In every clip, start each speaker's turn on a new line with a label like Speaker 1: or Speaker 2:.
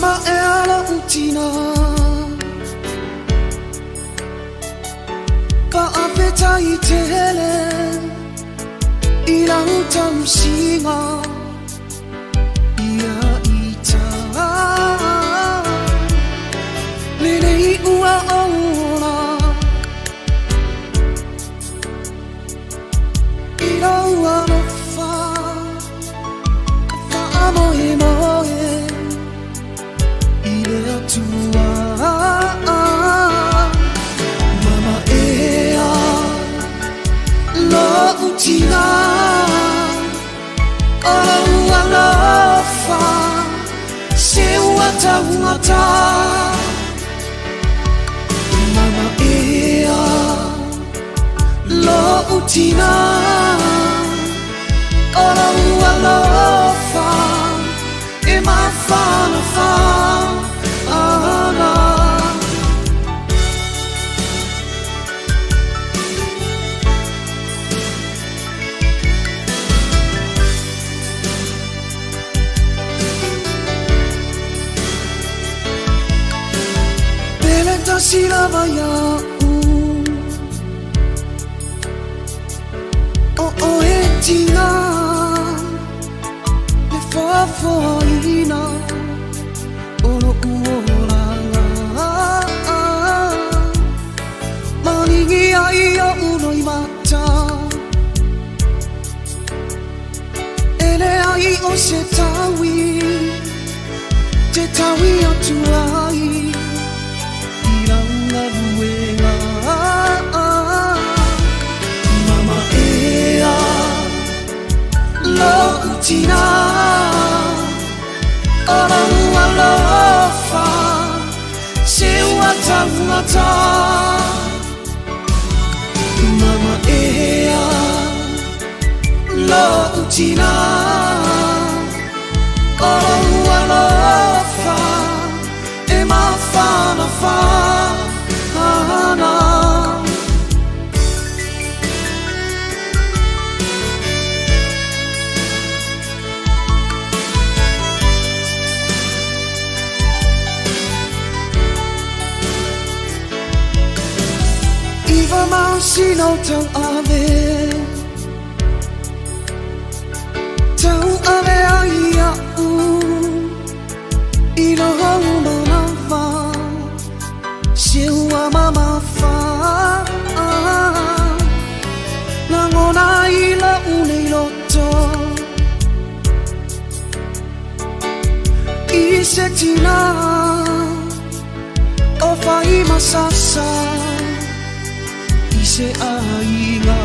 Speaker 1: Mama e ala utina Paafeta i tele I lau tausiga Ia ita Lelei ua ola I lau alofa Whaamoe moe I le atua. Mama ea Lo'u tina O lou alofa Se ua taugata. Mama ea Lo'u tina O lou alofa E mafanafa ana. Pele tasi lava ia'u O oe tina Le foafoaina O lo'u olaga Maligi ai o'u loimata E leai o se taui Te taui atu ai I lau galuega. Mama ea Lo'u tina O lou alofa Se ua taugata. Mama ea Lo'u tina O lou alofa E mafanafa ana. Iwa masina o tau ave Tau ave ai a'u I lou manawa Se ua mamafa Lagona i la'u nei loto I se tina O faimasasa I se aiga.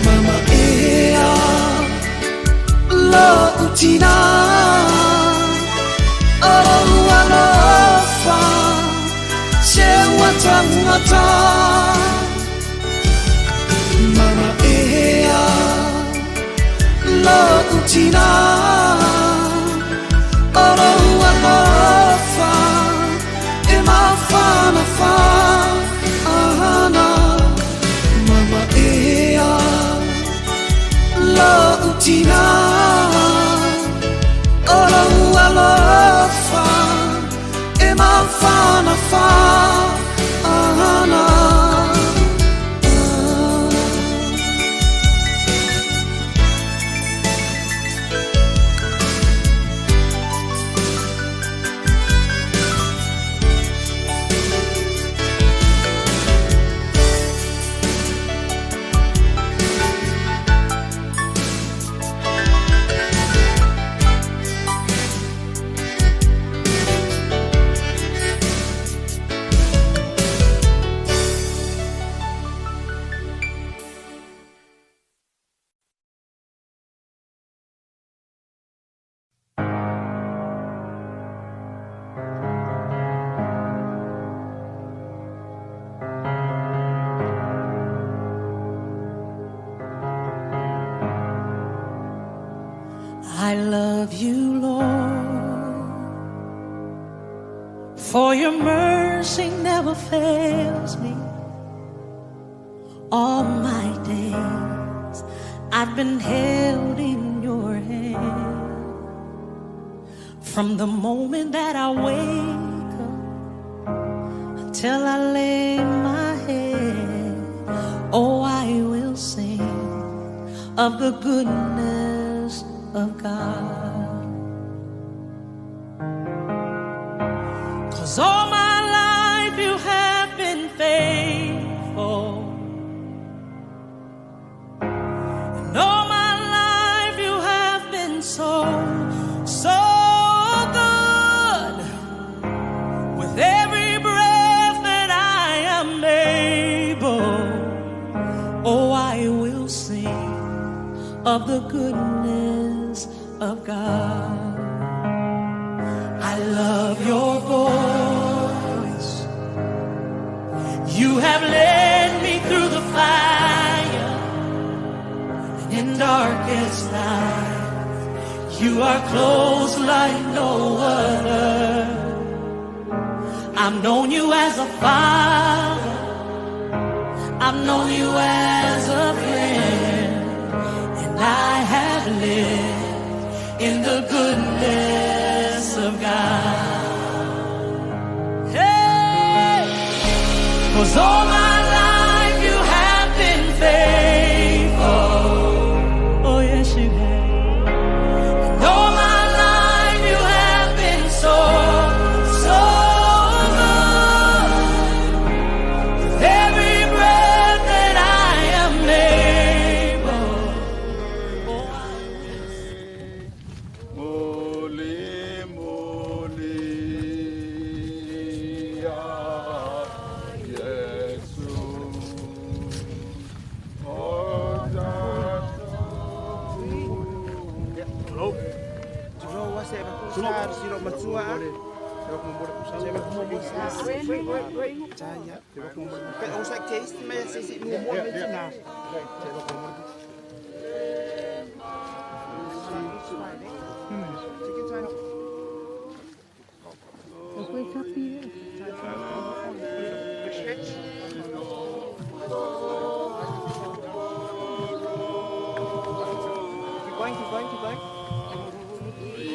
Speaker 1: Mama ea Lo'u tina O lou alofa Se ua taugata. Mama ea Lo'u tina O lou alofa E mafanafa ana. Mama ea Lo'u tina O lou alofa E mafanafa ana.
Speaker 2: I love you, Lord, for your mercy never fails me. All my days I've been held in your hand. From the moment that I wake up until I lay my head, oh, I will sing of the goodness of God. 'Cause all my life you have been faithful. And all my life you have been so, so good. With every breath that I am able, oh, I will sing of the goodness of God. I love your voice. You have led me through the fire and in darkest night. You are close like no other. I've known you as a father. I've known you as a friend. And I have lived in the goodness of God. Hey! 'Cause all my life you have been faithful. Oh, yes, you have. And all my life you have been so, so good. With every breath that I am able, oh, I will sing.
Speaker 3: Moli moli ya Yesu.
Speaker 4: Keep going, keep going, keep going.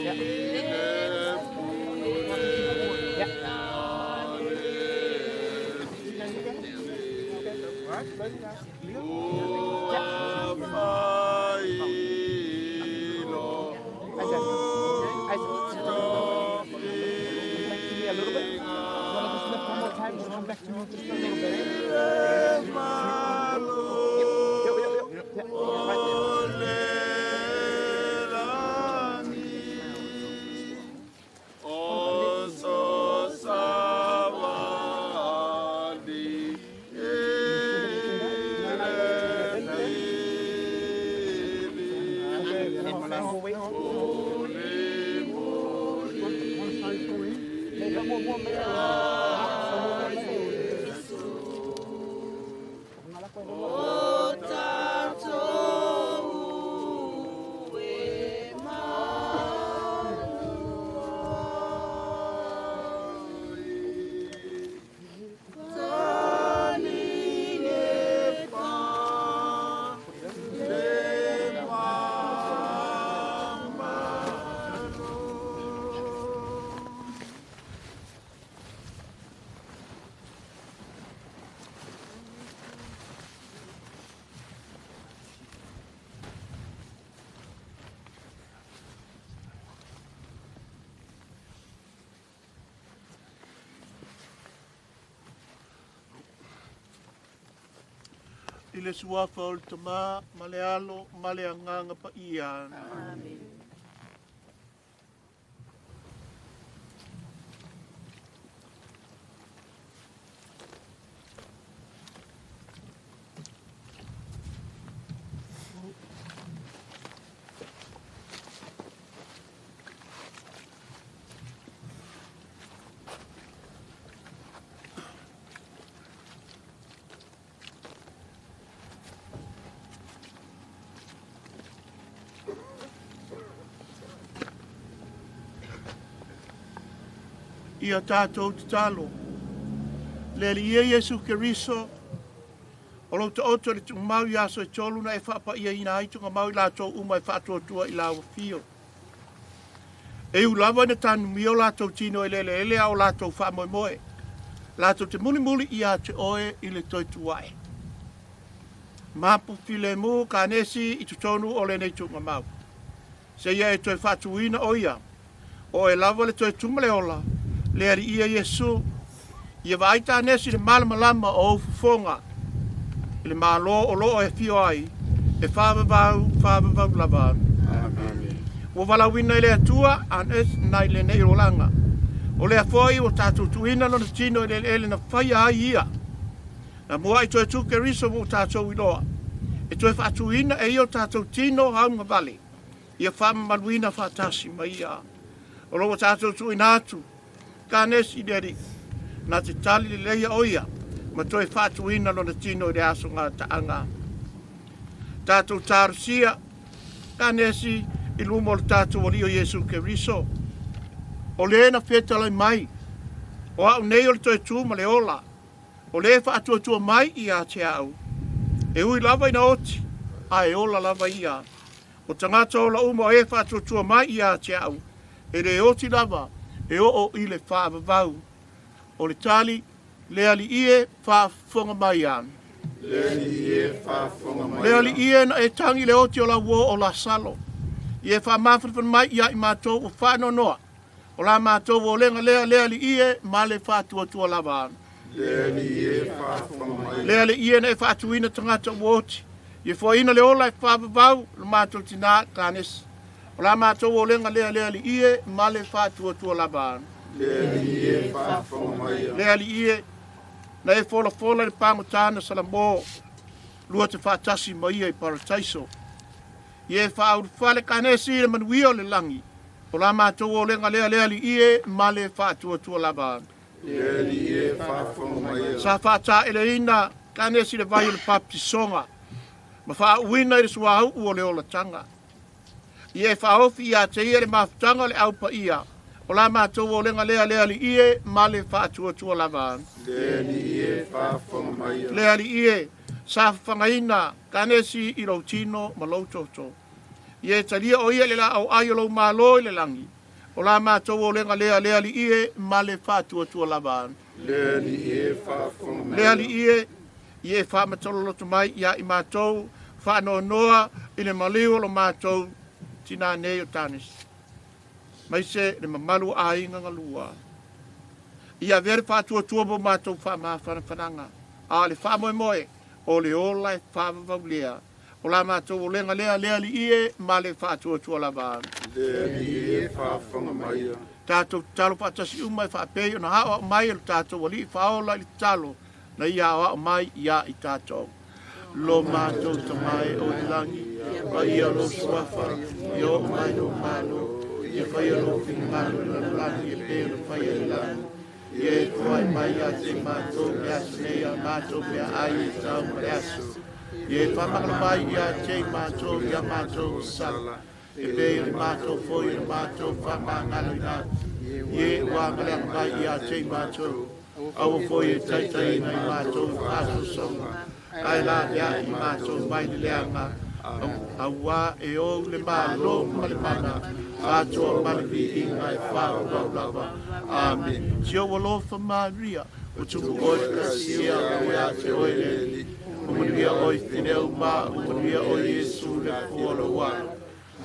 Speaker 4: Yeah. Yeah. Isaac. Isaac. Come back to me a little bit. You wanna just lift one more time? Just come back to me just a little bit, eh? Yep, yep, yep, yep. Yeah, right there. More weight. More, more,
Speaker 5: I le suafa o le Tama ma le Alo ma le Agaga Paia. Amen. Ia tātou tatalo. Le Alii e Iesu Keriso, o lou taoto i le tuumau i aso e tolu na e faapaia ina ai tugamau i latou uma e faatuatua i lau afio. E ui lava ina tanumia o latou tino i le eleele a o latou faamoemoe, latou te mulimuli ia te oe i le toe tu ae. Mapu filemu Kanesi i totonu o lenei tuugamau. Seia e toe faatuina o ia, o oe lava le toe tu ma le ola, le Alii ia Iesu. Ia vaai Kanesi i le malamalama o ou fofoga i le Malo o lo o e afio ai, e faavavau, faavavau lava.
Speaker 3: Amen.
Speaker 5: Ua valaauina e le Atua Anes nai lenei olaga. O lea foi ua tatou tuuina lona tino i le eleele na faia ai ia. Na muai toe tu Keriso ua tatou iloa. E toe faatuina e ia o tatou tino haugavale, ia faamamaluina faatasi ma ia. O lo ua tatou tuuina atu, Kanesi i le Alii, na te tali leleia o ia, ma toe faatuina lona tino i le aso gataaga. Tatou talosia, Kanesi, i luma o le tatou Alii o Iesu Keriso. O le na fetalai mai, o au nei o le toe tu ma le ola, o le faatuatua mai ia te au. E ui lava ina oti, ae ola lava ia. O tagata ola uma o e faatuatua mai ia te au, e le oti lava, e oo i le faavavau. O le tali, le Alii e faafofoga mai a.
Speaker 3: Le Alii e faafofoga mai.
Speaker 5: Le Alii e na e tagi le oti o lau uo o Lasalo. Ia e faamafanafana mai ia i matou ua faanoanoa. O la matou olega lea, le Alii e ma le faatuatua lava.
Speaker 3: Le Alii e faafofoga mai.
Speaker 5: Le Alii e na e faatuina tagata ua oti. Ia foaina le ola e faavavau le matou tina Kanesi. O la matou olega lea, le Alii e ma le faatuatua lava.
Speaker 3: Le Alii e faafofoga mai.
Speaker 5: Le Alii e na e folafola i le pagota na Salamo, lua te faatasi ma ia i Parataiso. Ia e faaulufale Kanesi i le manuia o le lagi. O la matou olega lea, le Alii e ma le faatuatua lava.
Speaker 3: Le Alii e faafofoga mai.
Speaker 5: Sa faataeleina Kanesi le vai o le baptisoga, ma faauuina i le suauu o le olataga. Ia e faaofi ia te ia le mafutaga o le aupaia. O la matou olega lea, le Alii e ma le faatuatua lava.
Speaker 3: Le Alii e faafofoga mai.
Speaker 5: Le Alii e sa fafagaina Kanesi i lou tino ma lou toto. Ia e talia o ia le laau ai o lou malo i le lagi. O la matou olega lea, le Alii e ma le faatuatua lava.
Speaker 3: Le Alii e faafofoga mai.
Speaker 5: Le Alii e ia e faamatololoto mai ia i matou faanoanoa i le maliu o lo matou tina nei o Tanesi. Mai se le mamalu o aiga galua. Ia avea le faatuatua mo matou faamafanafanaga. A o le faamoemoe o le ola e faavavau lea. O la matou olega lea, le Alii e ma le faatuatua lava.
Speaker 3: Le Alii e faafofoga mai.
Speaker 5: Tatou tatalo faatasi uma e faapei ona aoao mai e lo tatou Alii faaola i le tatalo, na ia aoao mai ia i tatou. Lo matou Tama e o i lagi, paia lou suafa, ia oo mai lou Malo, ia faia lou finagalo i le lalolagi e pei ona faia i le lagi. Ia e toai mai ia te matou le aso nei a matou meaai e tau ma le aso. Ia e faamagalo mai ia te matou ia matou sala, e pei ona matou foi ona matou faamagaloina atu. Ia e uagaleaga mai ia te matou, aua foi e taitaiina i matou i faasoasoga, ae la vea i matou mai le leaga. Aua e ou le malo ma le mana, atoa ma le viiga e faavavau lava. Amen. Si ou alofa Maria, o tumu oe kasia o ia te oe le Alii. O manuia oe whine uma, o manuia oe Iesu le fua o lou alo.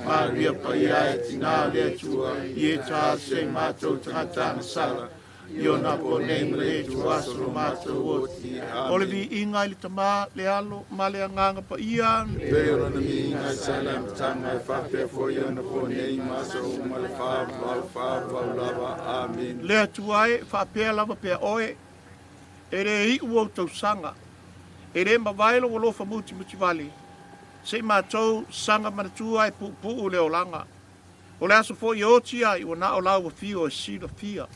Speaker 5: Maria paia e tina o le Atua, i e tā se matou tagata agasala, i ona po nei ma le ituaso lo matou oti. O le viiga i le Tama, le Alo, ma le Agaga Paia.
Speaker 3: E pei ona viiga i sa le amataga e faapea foi ona po nei ma aso uma le faavavau, faavavau lava. Amen.
Speaker 5: Le Atua e faapea lava pea oe, e le iu ou tausaga, e le mavae lou alofa mutimutivale, se i matou saga manatua e puupuu le olaga. O le aso foi e oti ai, ua na o lau afio e silafia.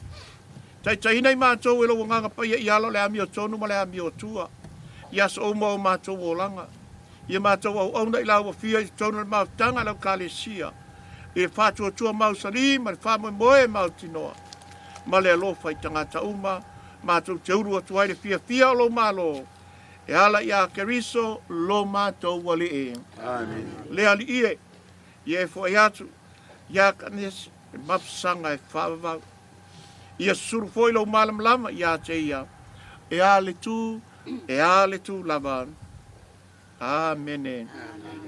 Speaker 5: Taitaiina i matou e lou Agaga Paia i ala o le amiotonu ma le amiotua, i aso uma o matou olaga. Ia matou auauna i lau afio i totonu o le mafutaga a lau Ekalesia, i le faatuatua mausali ma le faamoemoe mautinoa, ma le alofa i tagata uma, matou te ulu atu ai le fiafia o lou Malo, e ala ia Keriso lo matou Alii.
Speaker 3: Amen.
Speaker 5: Le Alii e, ia e foai atu, ia Kanesi, Le mafusaga e faavavau. Ia susulu foi lou malamalama ia te ia, e a le tu, e a le tu lava. Amene.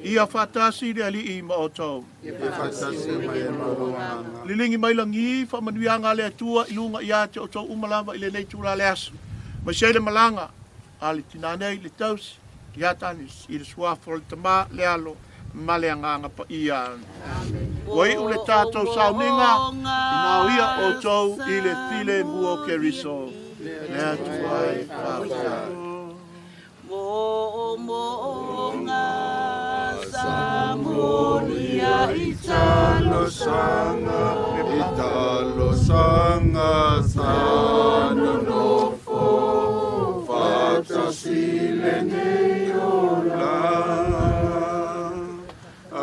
Speaker 5: Ia faatasi le Alii ma outou.
Speaker 3: Ia faatasi mai ma lou agaga.
Speaker 5: Liligi mai lagi faamanuiaga a le Atua i luga ia te outou uma lava i lenei itula le aso. Maise ai le malaga a le tinā nei le tausi ia Tanis i le suafa o le Tama, le Alo ma le Agaga Paia. Ua iu le tatou sauniga, ina o ia outou i le filemu o Keriso, le Atua e faafetai.
Speaker 3: I talosaga sa nonofo faatasi lenei olaga a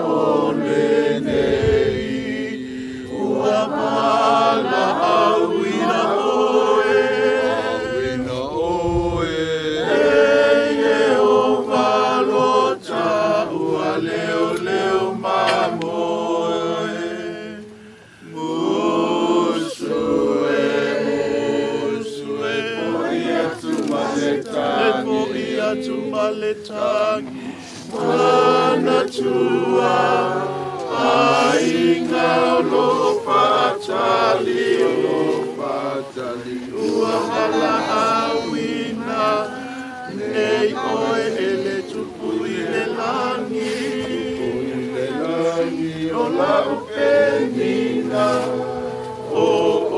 Speaker 3: o lenei ua valaauina oe e Ieova lo taua leoleo mamoe musu e fo'i atu ma le
Speaker 5: E fo'i atu ma le tagi manatua aiga o loo faatali ua valaauina nei oe e le tupu i le lagi o lau penina o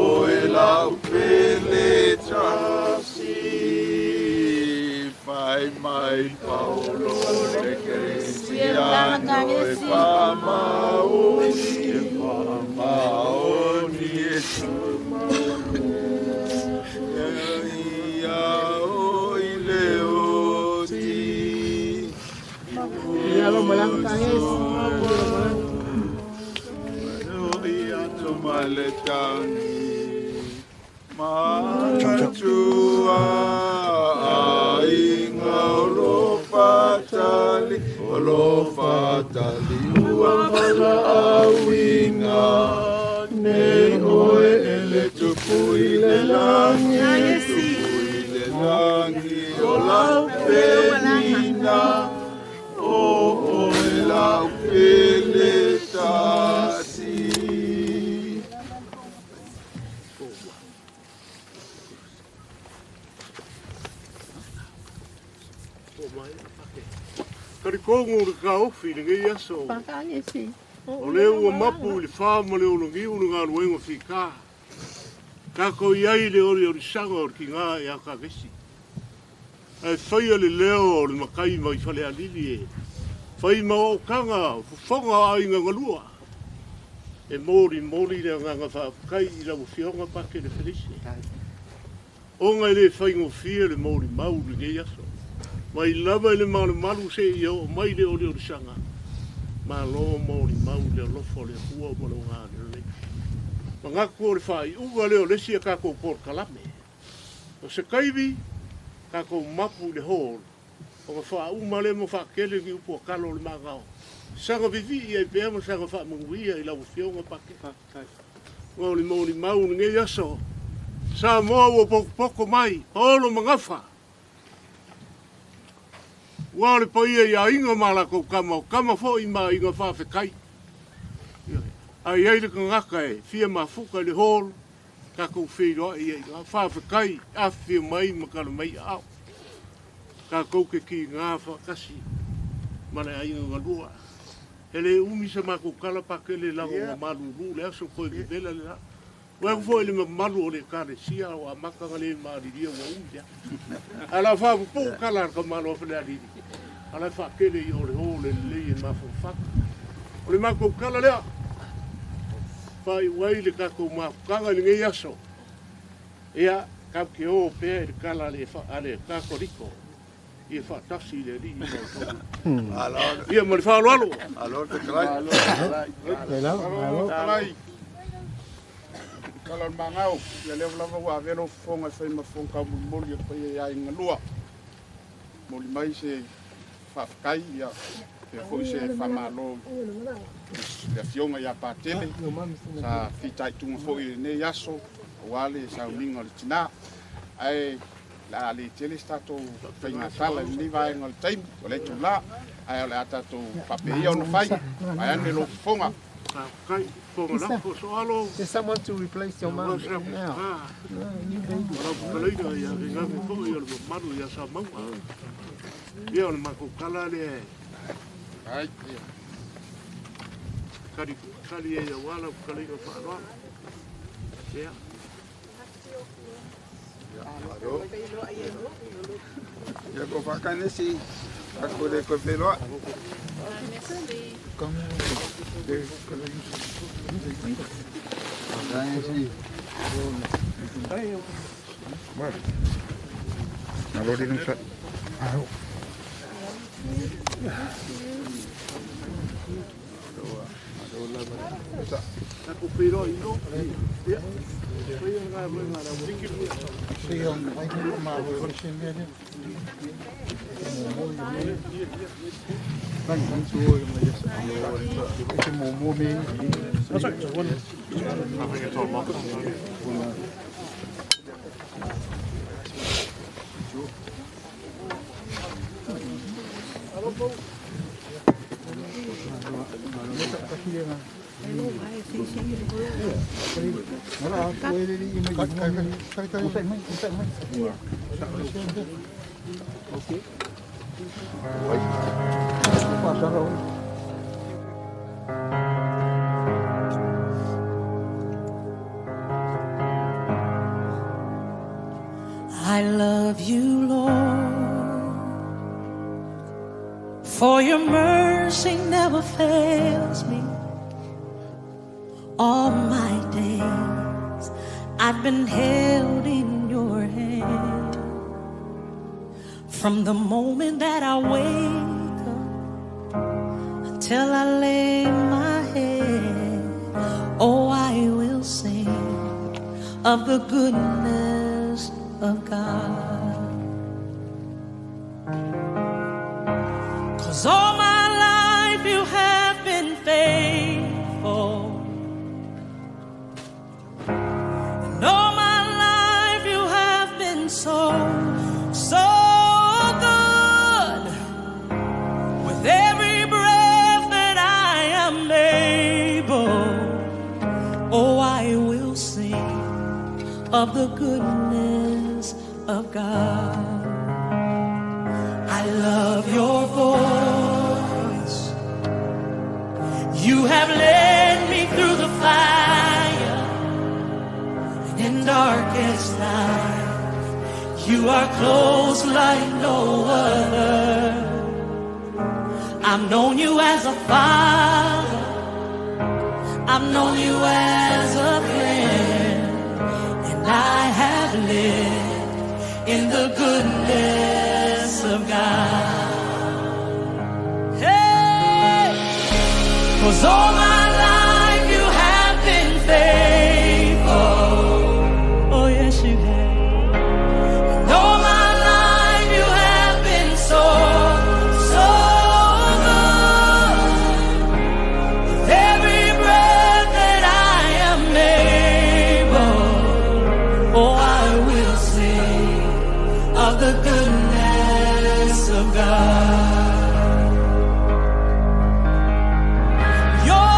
Speaker 5: oe lau
Speaker 3: pele tasi fai mai Paulo le Keresiano e faamaoni e ia o i le oti ia atu ma le tagi manatua aiga o lo fatali ua valaauina nei oe e le tupu i le lagi o lau penina o oe lau pele tasi.
Speaker 6: Karikongu le kaofi le ngei aso. O le ua mapu i le wha ma le ologiu le ngā luenga whika. Kako iai le ori ori sanga o le ki ngā e a kakesi. Ae whaia le leo o le makai mai whale alili e. Whai ma o kanga, fufonga a inga ngalua. E mori mori le nganga whaapakai i lau fionga pake le Felise. Onga i le whaingofia le mori mau le ngei aso. Mai lava i le malu malu se i o mai le ori ori sanga. Ma lo mori mau le alofo le hua ma lo ngā le le. Mangaku o le whai uga leo lesi a kākou por kalame. O se kaivi, kākou mapu le hōl. O ka wha uma le mo wha kele ki upu a kalo le mangao. Sanga vivi i ai pea ma sanga wha manguia i lau fionga pake. Ngā o le mori mau le ngei aso. Sa moa ua poko poko mai, paolo mangafa. Ua o le paia ia inga ma la kou kama, o kama foi ma inga whawhekai. Ai ai le kangaka e, fia mafuka le hōl, kākou whiroa i ai ngā whawhekai, a fia mai makala mai au. Kākou ke ki ngā whakasi, ma le ainga ngalua. Hele umi sa mākou kala pakele lago ma malulu le aso koe vivela le la. Ua foi le mamalu o le ekalesia o amataga le malilia ua umi lea. Ae faapupu'u kala a le kamalo afe le alili. Ala e faakele i o le ō le lelei e mafaufaka. O le makou kala lea. Faai'u ai le tatou mafukaga i lenei aso. Ia kau ke ō pea i le kala a le Katoliko. Ia faatasi i le alii ma outou. Ia ma le faaaloalo.
Speaker 3: Alo te kalai.
Speaker 5: Alo
Speaker 3: kalai. Kala o le magao, ia lea lava ua avea lou fofoga e fai ma fofoga taumolimoli o le paia iā i galua. Moli mai se faafetai ia Faapea foi se faamalo i le Afioga ia Patele sa fitaituga foi i lenei aso aua le sauniga o le tina. Ae o le a le tele se tatou faigatala i lenei vaega o le taimi o le itulā, ae o le a tatou faapea ia ona fai. Vaeane lou fofoga.
Speaker 4: There's someone to replace your mom now. No, new baby.
Speaker 6: Ia o le matou tala lea
Speaker 3: Ai.
Speaker 6: Tali tali e ia lau fetalaiga faaaloalo. Ia.
Speaker 3: Ia ko whakanesi, ako le koe wheroa. Malo di nung sa.
Speaker 6: Tatou feiloai i o. Ia. Faia le galuega a le aualii.
Speaker 2: I love you, Lord, for your mercy never fails me. All my days I've been held in your hand. From the moment that I wake up until I lay my head, oh, I will sing of the goodness of God. 'Cause all my life you have been faithful. And all my life you have been so, so good. With every breath that I am able, oh, I will sing of the goodness of God. I love your voice. You have led me through the fire and in darkest night. You are close like no other. I've known you as a father. I've known you as a friend. And I have lived in the goodness of God. Hey! 'Cause all my life you have been faithful. Oh, yes, you have. And all my life you have been so, so good. With every breath that I am able, oh, I will sing of the goodness of God. Your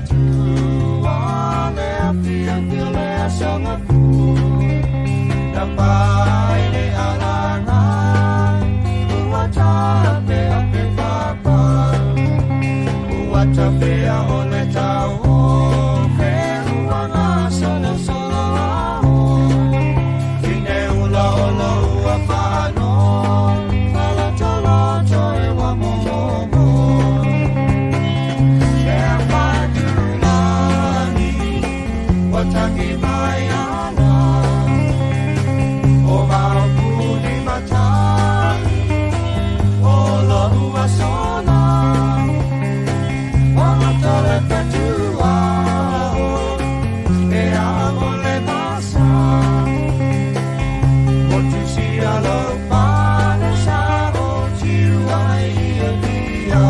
Speaker 1: fetua le afiafia le asoga fu na pai le alaga ua tapea pe papa ua tapea o le tauofe ua gasolosolo ao fine ula o lou faano falatoloto e ua momomo e fatulagi ua tagi mai ana o maupuni matagi o lou asola ua tole fetua e a o le masa o tusia lou pale sa o tiu ai i via.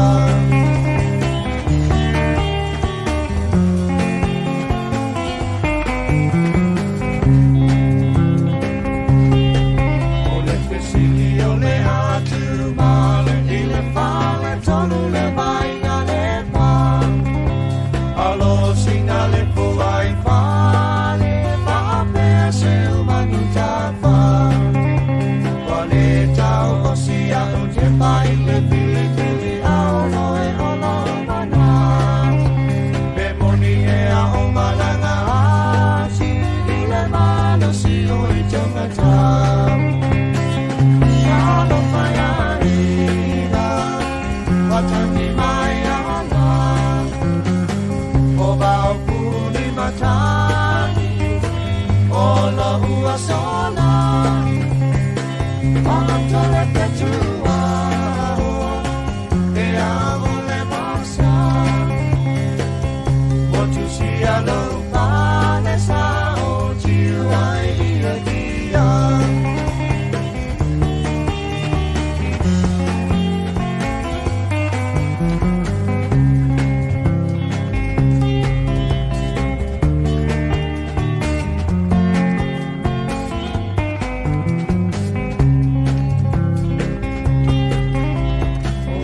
Speaker 1: O le fesili o le atu male i le fale tonu le vaiga le pā. Alo sina le pua i fale, faapea se umanu tafa. Ua le tau o sia o te pai le filifili ao loe o lo mana. Pe moni ea o malaga asi i le malosi o i tangata. Alofa ia ina, watangi mai ana. O maupuni matagi, o lou asola. Ua tole fetua e a o le masa. Ua tusia lou pale sa o tiu ai i le dia.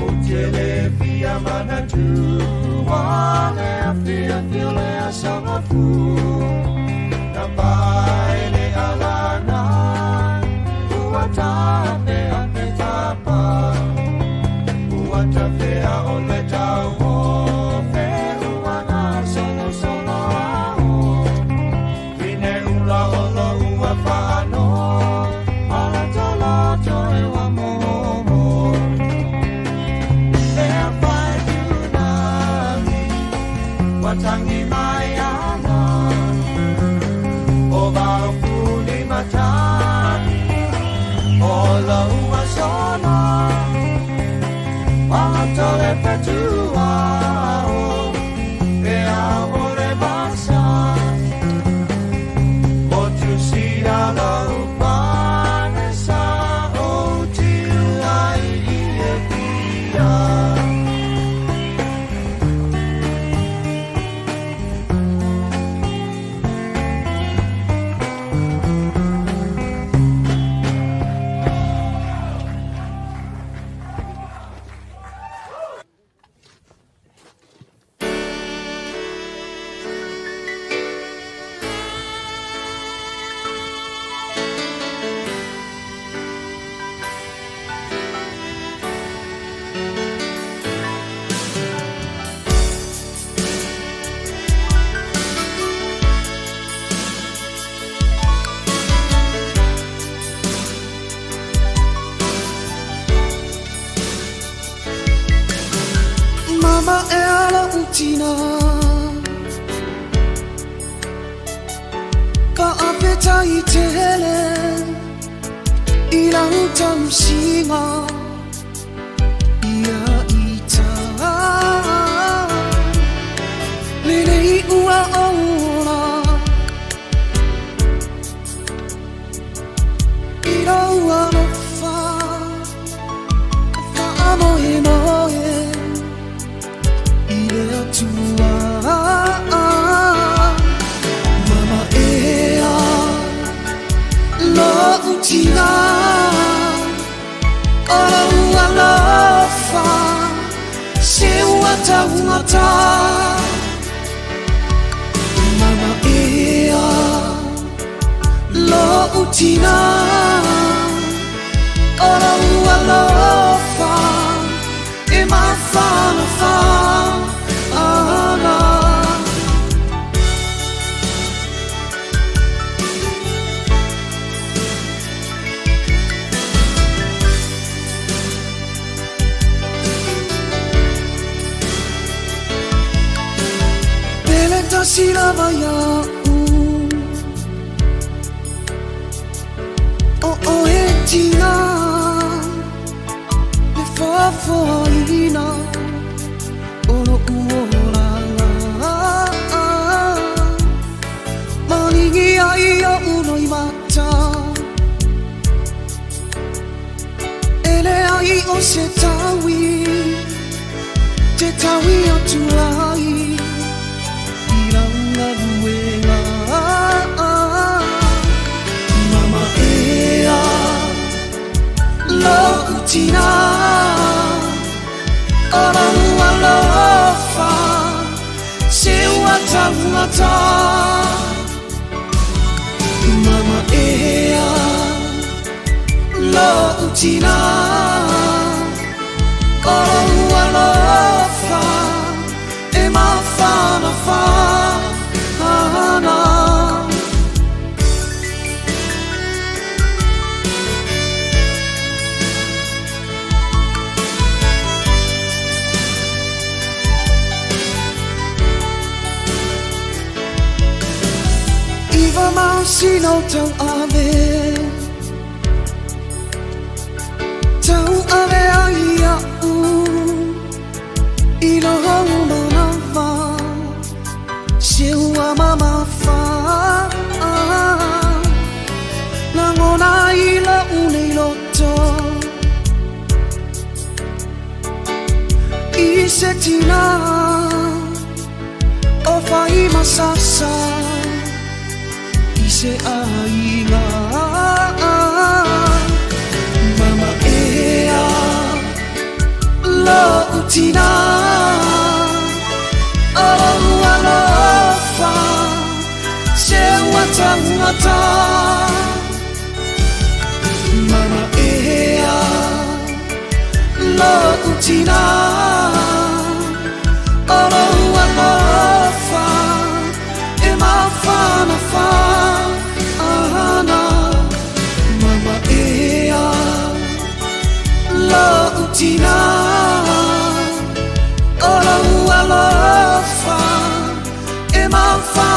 Speaker 1: O te le fia manatu, ua le afiafi o le asoga fu. Na pai le alaga, ua tapea pe tapa. Ua tafea o le tauofe, ua gasolosolo ao. Fine ula o lou ua faano, falatoloto e ua momo. E fatulagi, watangi mai ana. O maupuni matagi, o lou asola. Ua tole fetua e a o le masa. O tusia lou pane sa o tiu ai i e via.
Speaker 7: Mama e ala utina Ka apeta i tele I lau tausiga Ia ita Lenei ua ola I lau alofa Whaamoe moe I le atua. Mama ea Lou tina O lau alofa Se ua taugata Lo'u tina O lou alofa E mafanafa ana. Pele tasi lava ia'u O oe tina Le foafoaina O lo'u olaga Maligi ai o'u loimata E leai o se taui Te taui atu ai I lau galuega. Mama ea Lo'u tina O lou alofa Se ua taugata. Mama ea Lo'u tina O lou alofa E mafanafa ana. Iwa masina o tau ave Tau ave ai a'u I lou manawa Se ua mamafa Lagona i la'u nei loto I se tina O fai masasa I se aiga. Mama ea Lo'u tina O lou alofa Se ua taugata. Mama ea Lo'u tina O lou alofa E mafanafa ana. Mama ea Lo'u tina O lou alofa E mafanafa.